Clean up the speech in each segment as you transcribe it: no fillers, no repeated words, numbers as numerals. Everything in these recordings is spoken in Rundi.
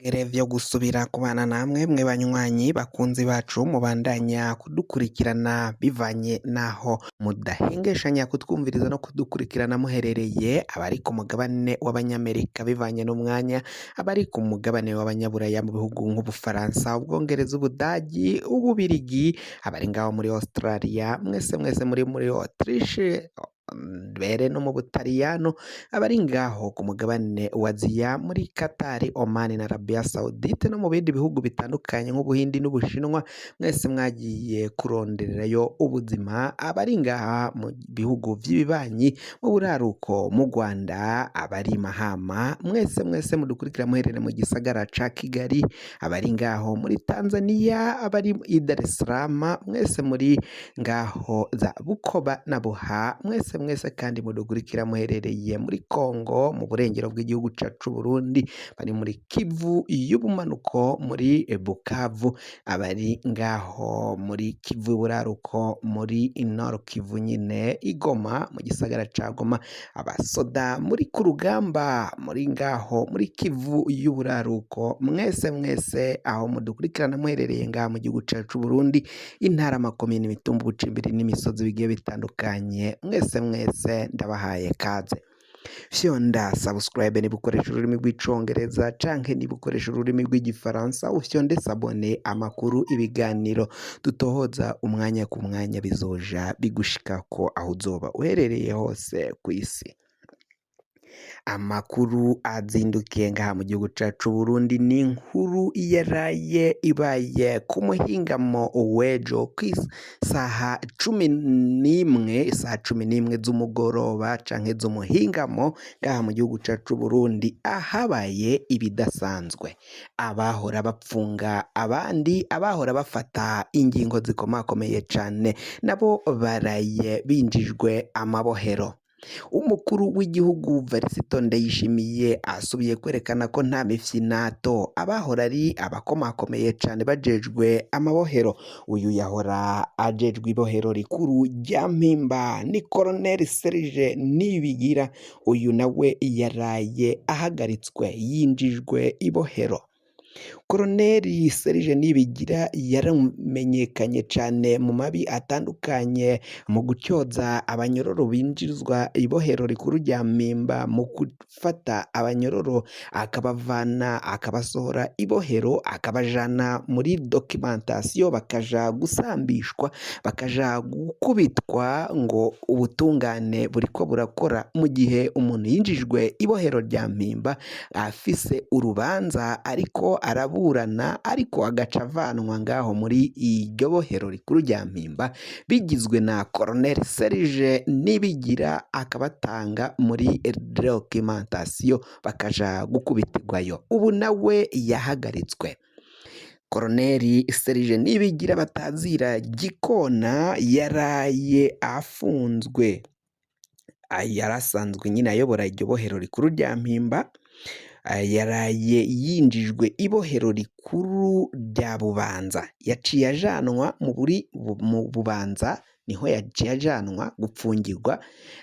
Vyo gusubira kubana namwe mwe banywanyi bakunzi bacu mubandanya kudukurikirana bivanye naho mudahengeshanya kutwumviriza no kudukurikirana muherereye abari ku mugabane w'abanyamerika bivanye n'umwanya, abari ku mugabane w'abanyaburaya mu bihugu nk'Ubufaransa, Ubwongereza, Ubudagi, Ububirigi, abari ngaho muri Australia, mwese mwese muri Autriche mbere no mu Butaliyano, abari ngaho ku mugabane wa Aziya muri Qatar, Oman na Arabia Saudite no mu bindi bihugu bitandukanye nk'Ubuhindi n'Ubushinwa, mwese mwagiye kurondererayo ubuzima, abari ngaha mu bihugu vy'ibibanyi mu buraruko mu Rwanda, abari Mahama, mwese mwese mudukurikira muherereye mu gisagara ca Kigali, abari ngaho muri Tanzania, abari i Dar es Salaam, mwese muri ngaho za Bukoba na Buha, mwese mwese kandi mudukurikira muherereye muri Kongo mu burengero bw'igihugu cacu Burundi, bari muri Kivu y'ubumanuko muri Bukavu, abari ngaho muri Kivu y'uburaruko muri Nord Kivu nyine i Goma mu gisagara ca Goma, abasoda muri ku rugamba muri ngaho muri Kivu y'uburaruko, mwese mwese aho mudukurikirana muherereye ngaha mu gihugu cacu Burundi, intara, amakomine, imitumba, ubucimbiri n'imisozi bigiye bitandukanye, mwese mwese ndabahaye kaze. Fyonda subscribe niba ukoresha ururimi rw'icongereza canke niba ukoresha ururimi rw'igifaransa, ufyonde s'abonner, amakuru, ibiganiro dutohoza umwanya ku mwanya bizoja bigushikako aho uzoba uherereye hose kw'isi. Amakuru azindukiye ngaha mu gihugu cacu Burundi ni inkuru yaraye ibaye ku muhingamo w'ejo kw'isaha 11, isaha 11 z'umugoroba canke z'umuhingamo ngaha mu gihugu cacu Burundi, ahabaye ibidasanzwe. Abahora bapfunga abandi, abahora bafata ingingo zikomakomeye cane, nabo baraye binjijwe amabohero. Umukuru w'igihugu Varisito Ndayishimiye asubiye kwerekana ko nta mifyinato abahora ari abakomakomeye cane bajejwe amabohero. Uyu yahora ajejwe ibohero rikuru rya Mpimba ni Colonel Serge Nibigira, uyu nawe yaraye ahagaritswe yinjijwe ibohero. Koloneli Serge Nibigira yaramenyekanye cane mu mabi atandukanye mu gutyoza abanyororo binjizwa ibohero rikuru rya Mpimba, mu gufata abanyororo akabavana akabasohora ibohero akabajana muri documentation bakaja gusambishwa, bakaja gukubitwa ngo ubutungane buriko burakora, mu gihe umuntu yinjijwe ibohero rya Mpimba afise urubanza ariko araburana, ariko agaca avanwa ngaho muri iryo bohero rikuru rya Mpimba bigizwe na Colonel Serge Nibigira, akabatanga muri documentation bakaja gukubitirwayo. Ubu nawe yahagaritswe. Koloneli Serge Nibigira batazira Gikona yaraye afunzwe, yarasanzwe nyine ayobora iryo bohero rikuru rya Mpimba, yaraye yinjijwe ibohero rikuru rya Bubanza, yaciye ajanwa mu Bubanza, niho yaciye ajanwa gupfungirwa,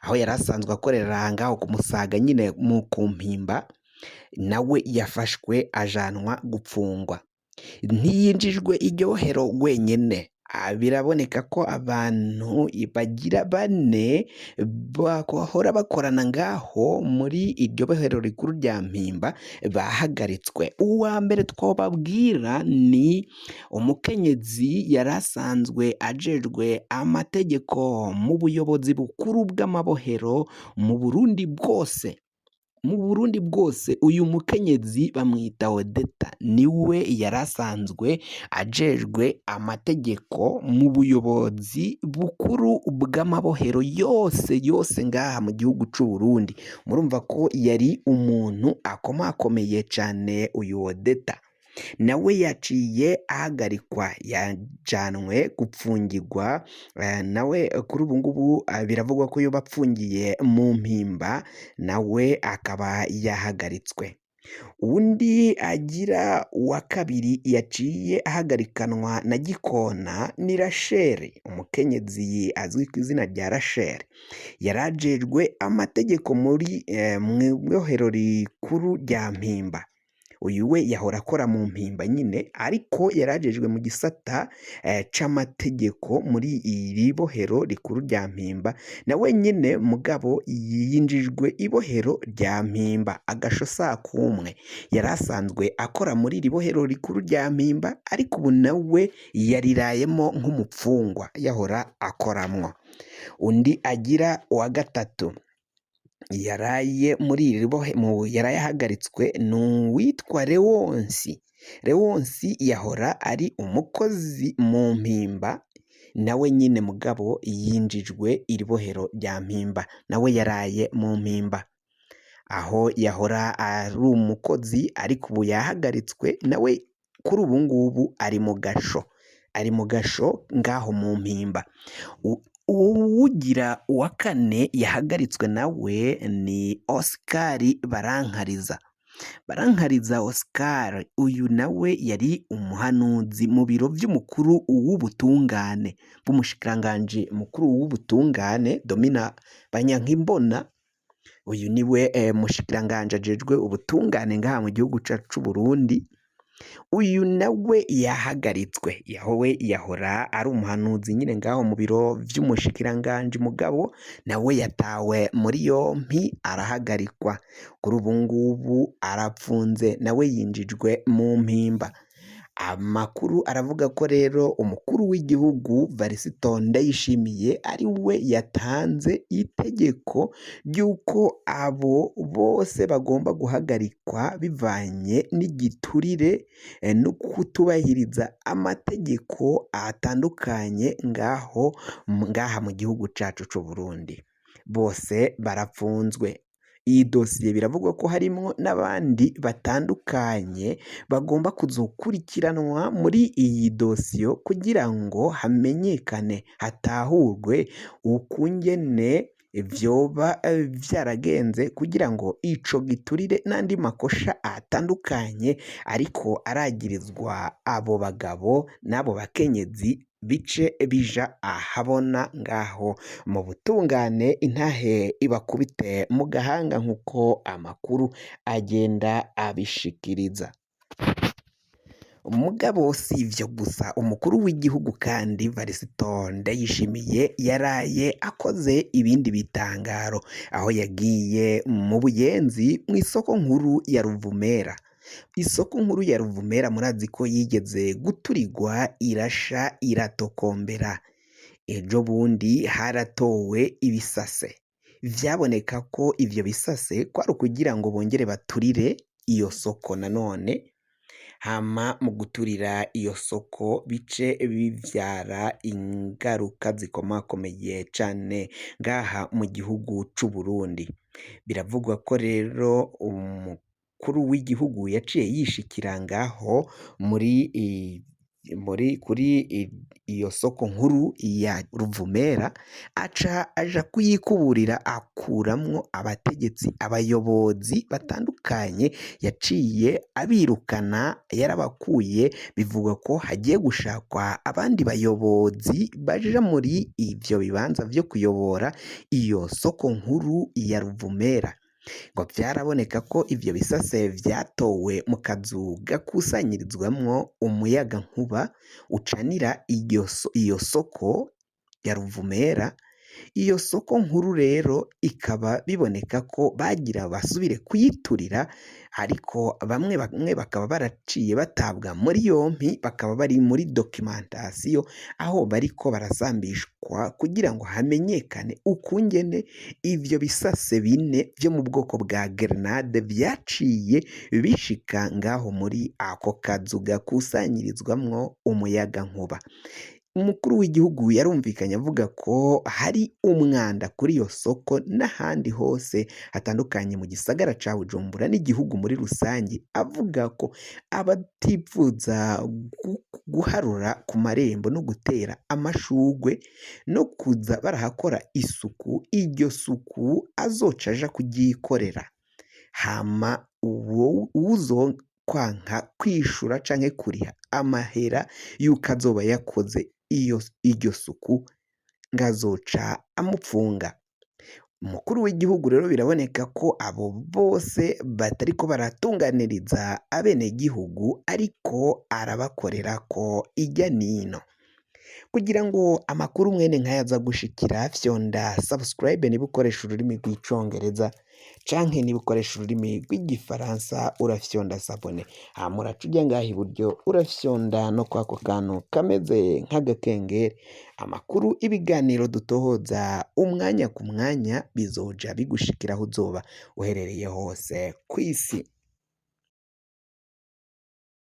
aho yari asanzwe akorera ngaho ku Musaga nyine mu ku Mpimba, nawe yafashwe ajanwa gupfungwa. Ntiyinjijwe iryo bohero wenyene, biraboneka ko abantu bagira bane bahora bakorana ngaho muri iryo bohero rikuru rya Mpimba bahagaritswe. Uwa mbere twobabwira ni umukenyezi yari asanzwe ajejwe amategeko mu buyobozi bukuru bw'amabohero mu Burundi bwose. Mu Burundi bwose uyu mukenyezi bamwita Odeta, niwe yari asanzwe ajejwe amategeko mu buyobozi bukuru bw'amabohero yose yose ngaha mu gihugu c'u Burundi. Murumva ko yari umuntu akomakomeye cane uyu Odeta. Nawe yaciye ahagarikwa, yajanwe gupfungirwa, nawe kuri ubu ngubu biravugwa ko yoba apfungiye mu Mpimba, nawe akaba yahagaritswe. Uwundi agira uwa kabiri yaciye ahagarikanwa na Gikona ni Rachel, umukenyezi azwi ku izina rya Rachel, yarajejwe amategeko muri mw'ibohero rikuru rya Mpimba. Uyu we yahora akora mu Mpimba nyine, ariko yarajejwe mu gisata c'amategeko muri iri bohero rikuru rya Mpimba, nawe nyine mugabo yinjijwe ibohero rya Mpimba agasho sakumwe. Yari asanzwe akora muri iri bohero rikuru rya Mpimba, ariko ubu nawe yarirayemo nk'umupfungwa yahora akoramwo. Undi agira uwa gatatu yaraye muri iri yaraye ahagaritswe ni uwitwa Lewonsi. Lewonsi yahora ari umukozi mu Mpimba, nawe nyine mugabo yinjijwe iri bohero rya Mpimba, nawe yaraye mu Mpimba aho yahora ari umukozi, ariko ubu yahagaritswe, nawe kuri ubu ngubu ari mu gasho, ari mu gasho ngaho mu Mpimba. Uwugira uwa kane yahagaritswe nawe ni Oscar Barankariza. Barankariza Oscar uyu nawe yari umuhanuzi mu biro vy'umukuru w'ubutungane bw'umushikiranganji mukuru w'ubutungane Domina Banyankimbona. Uyu niwe mushikiranganji ajejwe ubutungane ngaha mu gihugu cacu c'Uburundi. Uyu nawe yahagaritswe, yahowe yahora ari umuhanuzi nyine ngaho mu biro vy'umushikiranganji, mugabo nawe yatawe muri yompi arahagarikwa. Kuri ubu ngubu arapfunze, nawe yinjijwe mu Mpimba. Amakuru aravuga ko rero umukuru w'igihugu Varisito Ndayishimiye ari we yatanze itegeko ry'uko abo bose bagomba guhagarikwa bivanye n'igiturire no kutubahiriza amategeko atandukanye ngaho ngaha mu gihugu cacu c'Uburundi. Bose barapfunzwe. Iyi dosiye biravugwa ko harimwo n'abandi batandukanye bagomba kuzokurikiranwa muri iyi dosiye kugira ngo hamenyekane, hatahurwe ukungene vyoba vyaragenze kugira ngo ico giturire n'andi makosha atandukanye ariko aragirizwa abo bagabo n'abo bakenyezi bice bija ahabona ngaho mu butungane, intahe ibakubite mu gahanga nk'uko amakuru agenda abishikiriza. Mugabo si ivyo gusa, umukuru w'igihugu kandi Varisito Ndayishimiye yaraye akoze ibindi bitangaro, aho yagiye mu Buyenzi mw'isoko nkuru ya Ruvumera. Isoko nkuru ya Ruvumera murazi ko yigeze guturigwa irasha iratokombera. Ejo bundi haratowe ibisase, vyaboneka ko ivyo bisase kwari ukugira ngo bongere baturire iyo soko nanone, hama mu guturira iyo soko bice bivyara ingaruka zikomakomeye cane ngaha mu gihugu c'Uburundi. Biravugwa ko rero umukuru w'igihugu yaciye yishikira ngaho muri muri kuri iyo soko nkuru ya Ruvumera, aca aja kuyikuburira akuramwo abategetsi, abayobozi batandukanye, yaciye abirukana, yarabakuye. Bivugwa ko hagiye gushakwa abandi bayobozi baja muri ivyo bibanza vyo kuyobora iyo soko nkuru ya Ruvumera. Ngo vyaraboneka ko ivyo bisase vyatowe mu kazu gakusanyirizwamwo umuyagankuba ucanira iyo soko ya Ruvumera. Iyo soko nkuru rero ikaba biboneka ko bagira basubire kuyiturira, ariko bamwe bamwe bakaba baraciye batabwa muri yompi, bakaba bari muri documentation aho bariko barasambishwa kugira ngo hamenyekane ukungene ivyo bisase bine vyo mu bwoko bwa grenade vyaciye bishika ngaho muri ako kazu gakusanyirizwamwo umuyagankuba. Umukuru w'igihugu yarumvikanye avuga ko hari umwanda kuri iyo soko n'ahandi hose hatandukanye mu gisagara ca Bujumbura n'igihugu muri rusange, avuga ko abatipfuza guharura ku marembo no gutera amashugwe no kuza barahakora isuku, iryo suku azoca aja kuryikorera, hama uwuzokwanka kwishura canke kuriha amahera yuko azoba yakoze iryo suku ngazoca amupfunga. Umukuru w'igihugu rero biraboneka ko abo bose batariko baratunganiriza abenegihugu ariko arabakorerako irya nino. Kugira ngo amakuru mwene nkaya aza gushikira fyonda subscribe niba ukoresha ururimi rw'icongereza canke niba ukoresha ururimi rw'igifaransa urafyonda s'abonner, hama uraca uja ngaha iburyo urafyonda no kwako kantu kameze nk'agakengeri. Amakuru, ibiganiro dutohoza umwanya ku mwanya bizoja bigushikira aho uzoba uherereye hose kw'isi.